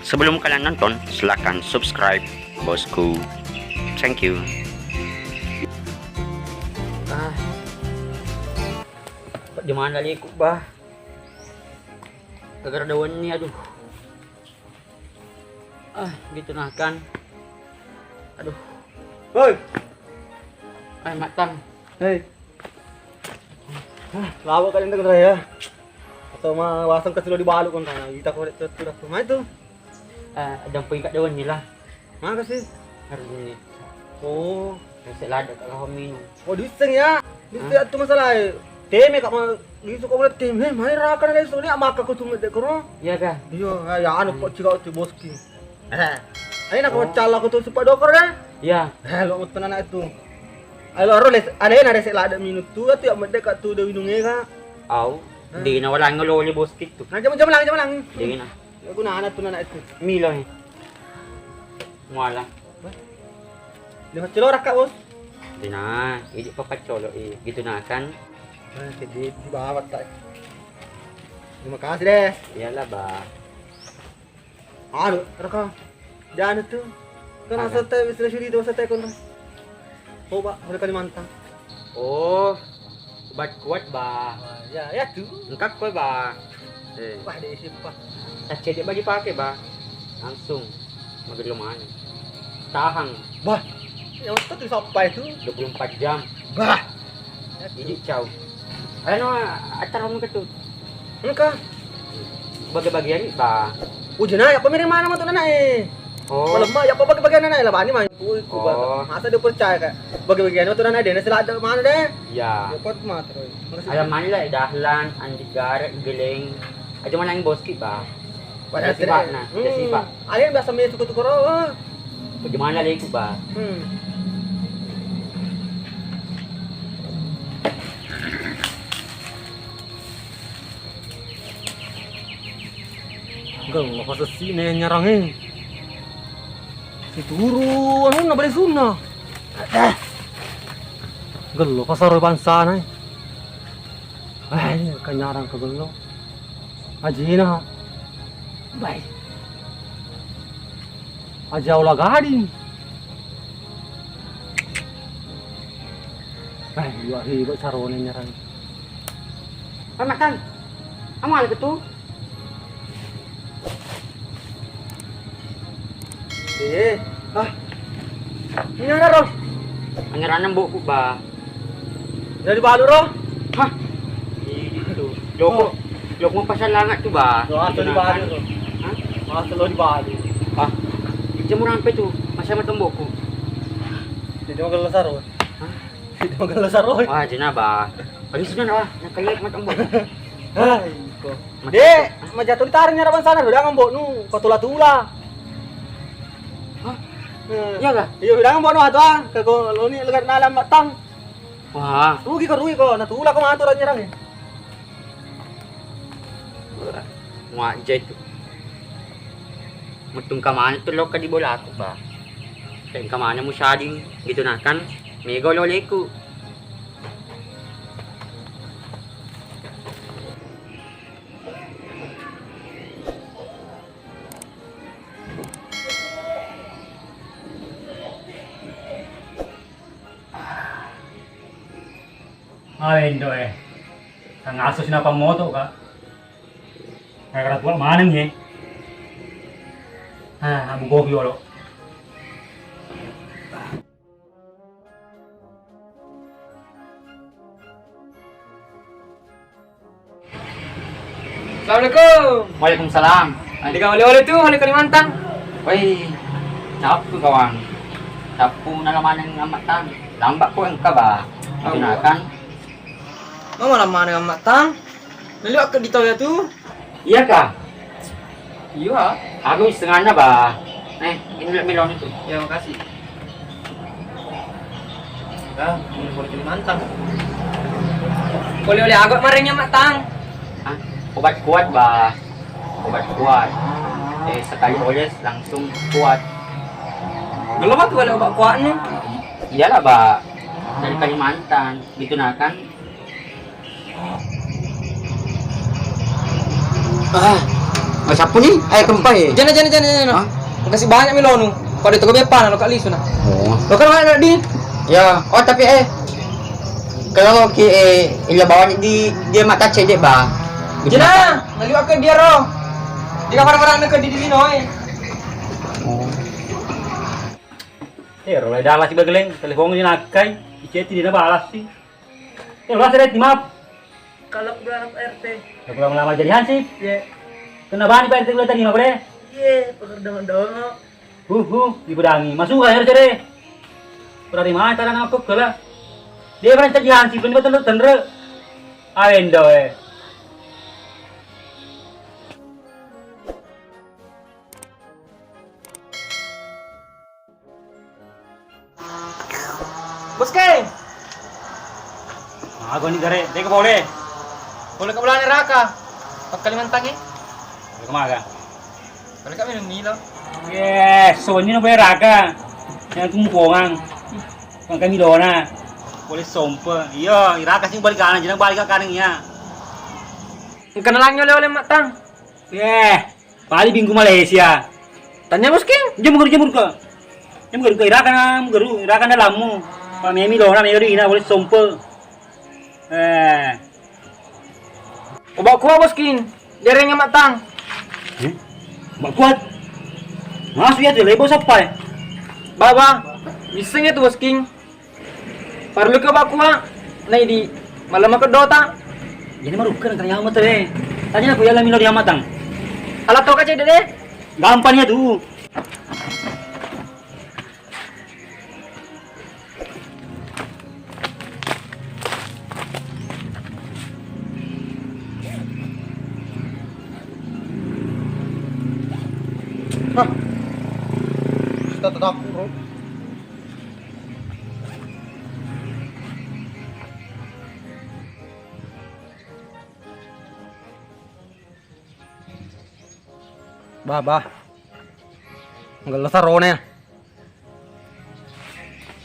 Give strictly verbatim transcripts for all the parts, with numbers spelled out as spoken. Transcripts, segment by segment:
Sebelum kalian nonton, silakan subscribe, bosku. Thank you. Ah. Di mana liku, bah? Gara-gara daun ini, aduh. Ah, gitu nah kan. Aduh. Hei. Ai, Mattang. Hei. Ah, lawa kalian dengar ya. Atau ma wasang ke silo di balu kon tana. Kita korek tu tu dah. Mai tu. Ah, ada pun kat daun ni lah. Makasih. Harus ni. Oh. Nasib lada kat kau minum. Oh, diisseng ya. Diisseng. Hah? Itu masalah. Teme kak ma, disu kau boleh teme. Mai raka na lesu ni, maka kau cuma dek koro. Iya kah? Iya, ya, ya, anu kok cika tu boski. Eh. Ayo nak kau cala kau tu supa dokor kan? Iya. Eh, lo mutun anak itu. Ayo lo ro les, ada yang ada sik lada minum tu, tu ya medek kak tu de winung ega. Au. Hah? Dina walang lo le boski tu. Nah, jam jam lang, jam lang. Dina. Aku nana tu nana itu. Milo ni. Muala. Wah. Lima kilo raka, Bos. Dina, idi papaccolo i. Gitu nah kan. Nah, jadi di bawah tak. Terima kasih deh. Iyalah, bah. Anu, raka. Jangan tu. Kan asal teh bisa suri dosa teh kono. Coba, oleh Kalimantan. Oh, obat kuat, bah. Wah, ya, ya tu. Engkak koi, bah. Eh. Wah, dia isi, Pak. Tacce dia bagi pakai, bah. Langsung. Magari mana? Tahan. Bah, ya, Ustaz tu sampai tu. Dua puluh empat jam. Bah. Ya tu. Jadi, ciao. Ayo, no, atar kamu ke tu. Engka. Bagi-bagian, bah. Ujina, ya, pemiring mana mah tu anak, eh? Oh. Malemma, ya, apa bagi-bagian anak, eh, lah, bani, mah. Ui, ku ba-, masa dia percaya, Kak? Bagi-bagian itu, dan ada nasi lada mana deh? Iya. Ya, kuat mah, terus. Makasih. Alam mana lah, dahlan, anjing garek, geleng. Aja mana yang boski, bah. Pada sifat, nah, ada sifat. Ada yang biasa main suku tukar, oh. Bagaimana lah ikut, bah? Hmm. Gello pasessi ne nyarang e. Situru anunna bale sunna. Gello pasaro bangsana e. Eh, kanyarang ke gello. Ajina. Bai. Aja ola gading. Eh, dua ribu sarone nyarang. Amatang. Amal ke tu? Eh, ah. Ini ada, Ro. Anyaranna mbokku, ba. Dari balu, Ro? Hah? Itu. Loko. Loko pasal langat tu, ba. Lo asal di balu, Ro. Hah? Asal lo di balu. Ah. Jemur sampai tu. Masih sama tembokku. Jadi mau gelas, Ro. Hah? Jadi mau gelas, Ro. Wah, jena, ba. Habis itu, wah. Nak kelek mata mbok. Hah, iko. Dek, majatu ditareng nyarang sana, udah ngambok nu, kau tula-tula. Hah? Eh. Iya kah? Iya, udah ngambok nu, atuh, ah. Ke ko lo ni legat nalam batang. Wah. Rugi ko, rugi ko. Nah, tula ko matur nyarang e. Wah, muajai tu. Metung kamane tu loka di bola aku, ba. Dan kamane musading gitu nah kan. Mega lo leku. Ah, endo e. Kang aso sinapa moto ka. Gara-gara tua maneng ye. Ah, abu gobi olo. Assalamualaikum. Waalaikumsalam. Ada oleh-oleh tu, oleh Kalimantan. Woi, cappu kawan. Cappu nala maneng Amatang. Lambak ko engka, ba. Gunakan. Mama lama maneng Amatang. Naliwat ke di tau ya tu. Iya kah? Iya. Aku setengahnya, ba. Eh, ini dulu melon itu. Ya, makasih. Ah, ini boleh jadi mantap. Oleh-oleh agak marengnya, Mak Tang. Hah? Obat kuat, ba. Obat kuat. Eh, sekali oles langsung kuat. Belum aku ada obat kuat nih. Iyalah, ba. Dari Kalimantan, gitu nah kan. Ah. Masappuni, eh, kempai. Jana, jana, jana, jana. Hah? Makasih banyak mi lonu. Kau di toko bepa na, lo kak lisu na. Oh. Lo kan mana di? Ya, oh, tapi, eh, kalau ki, eh, ila bawanya di dia mata cedek ba. Jana, ngaliwat ke dia ro. Di kamar-kamar nak ke di sini, oi. Oh. Eh, ro lai dalas si Bageleng, telepon ni nakkai, iceti dia balas si. Eh, ulah seret, maaf. Kalau udah anak R T. Aku lama-lama jadi hansip. Iya. Kena bani Pak R T udah tadi, maaf deh. Iya, pekerjaan doang. Huh, huh, dipedangi. Masuk aja, seret. Berarti mata dan aku kela. Dia berani jadi hansip, ini betul tendre. Awendo, eh. Bos Keng. Mago ni gare, deka boleh. Boleh ke belakang Raka. Pak Kalimantan, eh? Boleh kemaga? Boleh kami minum Milo. Eh, Sony no boleh Raka. Yang tumpongan. Bang kami dona. Boleh sompe. Iya, Raka sih balik kanan, jangan balik ke kanan ya. Engka nalangnya oleh-oleh, Mak Tang. Eh, Pali bingku Malaysia. Tanya Bos King. Jemur, jemur ke. Jemur ke, irakan am geru, irakan dalammu. Pak Memi dona, Memi dina boleh sompe. Eh. Obat kuat Bos King. Derengnya matang. Eh? Obat kuat. Masuk ya tuh, lebo siapa ya? Baba, bisa nggak tuh Bos King? Parellu ke bakua, nai di malam ke dota. Jadi marukke nang tanya mata deh. Tanya aku ya lamino dia matang. Ala toka cedde deh. Gampang ya tuh. Hah. Sudah tetap, bro. Bah, bah. Nggak lesar rone ya.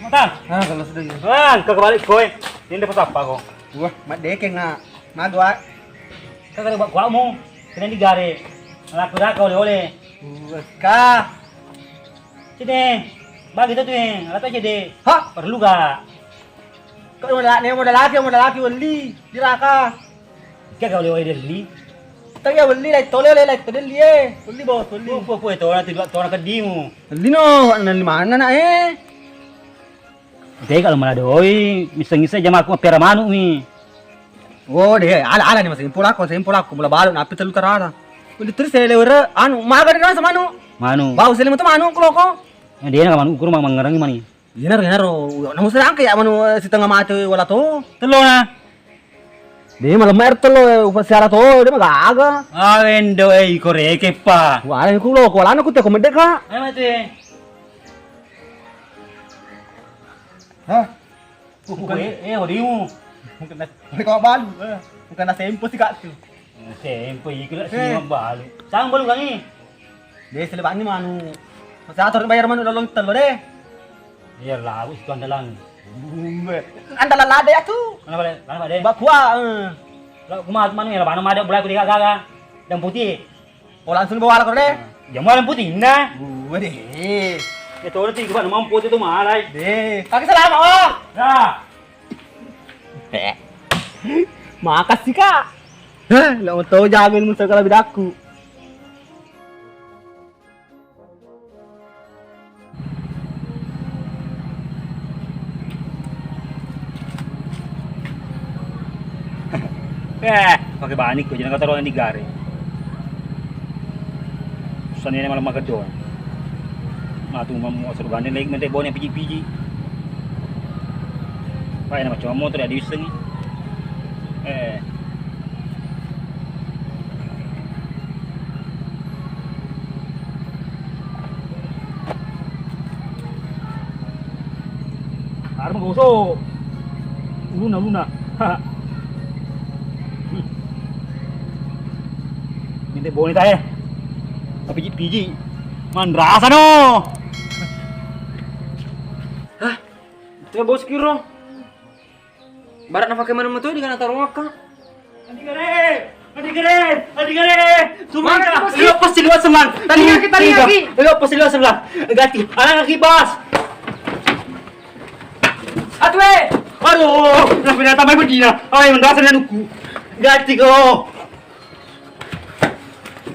Mata. Ah, kalau sudah ya. Bang, ke balik kowe. Ini dapat apa kok? Wah, mat dekeng nak. Magua. Kagak ada kuamu. Kena digare. Laku raka oleh-oleh. Wah, kah. Cede, bagi tu, eh, ala tu cede. Hah? Perlu ga? Kau modal, ni modal laki, modal laki welli, diraka. Kau kau lewai delli. Tapi ya welli, lai tole, lai, lai tole, eh. Welli, bos, welli. Pue, pue, pue, tona tu dua, tona kedimu. Welli no, nan di mana nak, eh? Deh, kalau malah doi, miseng-miseng jam aku piara manu mi. Oh, deh, ala, ala ni masing pulako, sing pulako, mula balu, napi telu tarara. Udah terus saya lewere, anu, maga di rasa manu. Manu. Bau sele metu manu, keloko. Eh, dia nak manu ukur mang mangerangi mani. Iya naro, iya naro. Namu serangke ya manu, eh, setengah mati wala to. Telona. Deh, malam air telo, eh, upa siara to, dia magaga. Awendo, eh, iko reke pa. Wala ni kulo, kualana ku teko medeka. Ayo mati. Hah? Bukan, eh, eh, hodimu. Bukan nas-, kau balu, eh. Bukan nas sempo sih, Kak, tuh. Eh, sempo, iya, kira sih, eh, balu. Sang balu, Kang, eh. Deh, selebanni manu. Masa atur bayar manu lolong telo, deh. Iya, lalu itu andalan. Bumbe. Andalan lada ya, tuh. Kenapa, deh? Kenapa, deh? Bakua, eh. Lah, kumat manu ya, lah, mana ada, mulai aku tidak gagal. Dan putih. Oh, langsung bawa lakor deh. Nah, jamu alam putih nah. Gua deh. Ya, tolong sih, gua mampu itu tuh malai. Deh, kaki selama, oh. Nah. Makasih, Kak. Heh, lo mau tahu jamin musuh kalau bidaku. Eh, pakai banik kok, jangan kata orang yang digare. Susah nih malam magedon. Matu mau seru gandeng lagi, mentek bone piji-piji. Pak, enak cuma motor ya diusengi. Eh. Arma gosok. Luna, luna. Minta boni tae. Tapi piji-piji. Manrasa no. Hah? Itu bos kiro. Barak nafake maneng metu di kana tarong akka. Adigare, adigare, adigare. Mana bos? Iya, Siliwa selang. Tadi kita lihat, Ki. Ayo, pas siliwa selang. Ganti. Anak Ki Bas. Atuh, eh. Aduh, lah pindah tambah bedina. Ayo, mendasar dan uku. Ganti ko.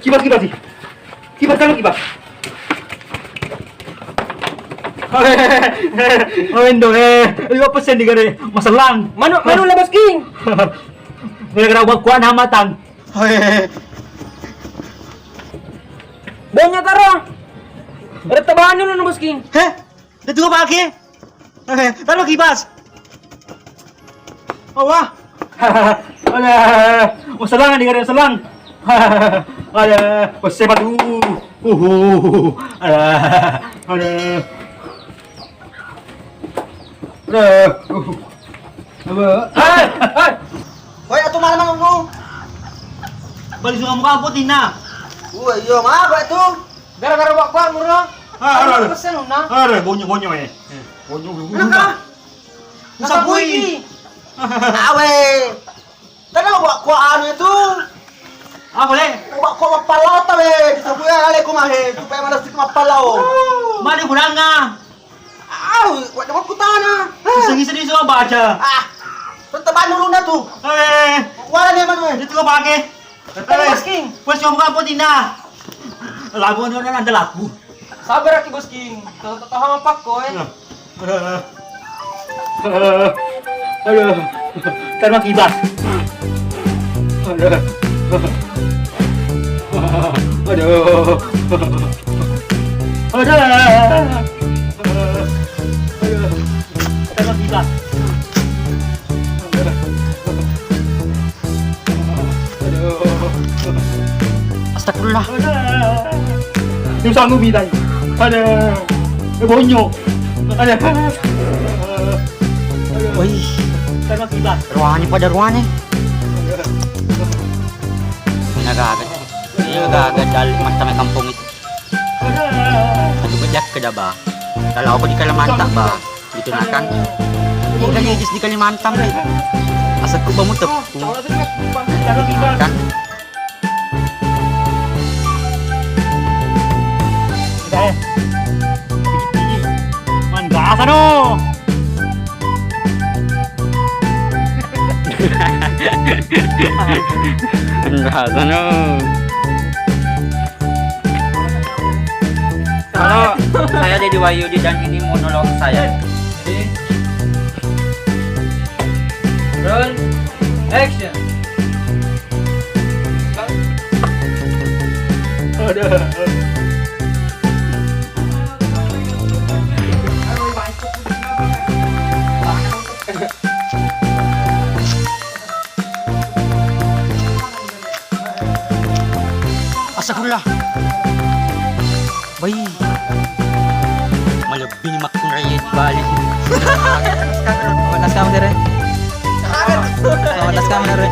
Kibas, kibas, Ki. Kibas, kamu kibas. Oh, Indo, eh. Ayo, pesen di gare. Maselang. Manu, manu lah, Bos King. Gara-gara buat kuah nama tang. Banyak taro. Ada tebahan dulu, Bos King. Heh? Itu gua pakai. Eh, taruh kipas. Allah. Ada. Mau selang nih, ada selang. Ada. Wes, sepatu. Uhuh. Ada. Ada. Ada. Uhuh. Apa? Hai, hai. Woi, atu mana mau lu? Bali sungai muka aku tina. Woi, iya, maaf, Pak, tuh. Gara-gara wak kuat murah. Ah, ada, ada. Pesen, Una. Ada, bonyo-bonyo, eh. Eh, bonyo, bonyo. Enak, ah. Sabui. Awe. Tadi wak kuat anu itu. Apa, Le? Wak kuat mappalao ta, we. Disabui ale ku mahe, supaya mana sedikit mappalao. Mana kurangnya? Ah, wak kuat tana. Sedih-sedih semua baca. Ah, tetap anu Una tuh. Eh. Wala ni manu, eh. Itu pakai. Terus, King. Wes, coba apa tina? Lagu anu, anu, ada lagu. Sabar, Ki Bos King. Tahu, tahu apa kok, eh? Nah. Aduh. Aduh. Kan makin bas. Aduh. Aduh. Aduh. Aduh. Kan makin bas. Aduh. Astagfirullah. Susah nu bidai. Ada. Eh, bonyo. Ada. Wih. Ruane pada ruane. Mana gaga? Iya gaga jali mata mai kampung itu. Aduh, bejak ke daba. Kalau aku di Kalimantan, ba. Gitu nah kan. Ini kan Inggris di Kalimantan, Bre. Asal ku bangun tepung. Kan. Udah, eh. Biji-biji. Man, gak asal, no. Gak asal, no. Halo, saya Dedi Wahyudi dan ini monolog saya. Jadi, roll, action. Aduh. Astagfirullah. Bai. Malebbi ni makkun raye bali. Panas kamu, Dere. Panas kamu, Dere.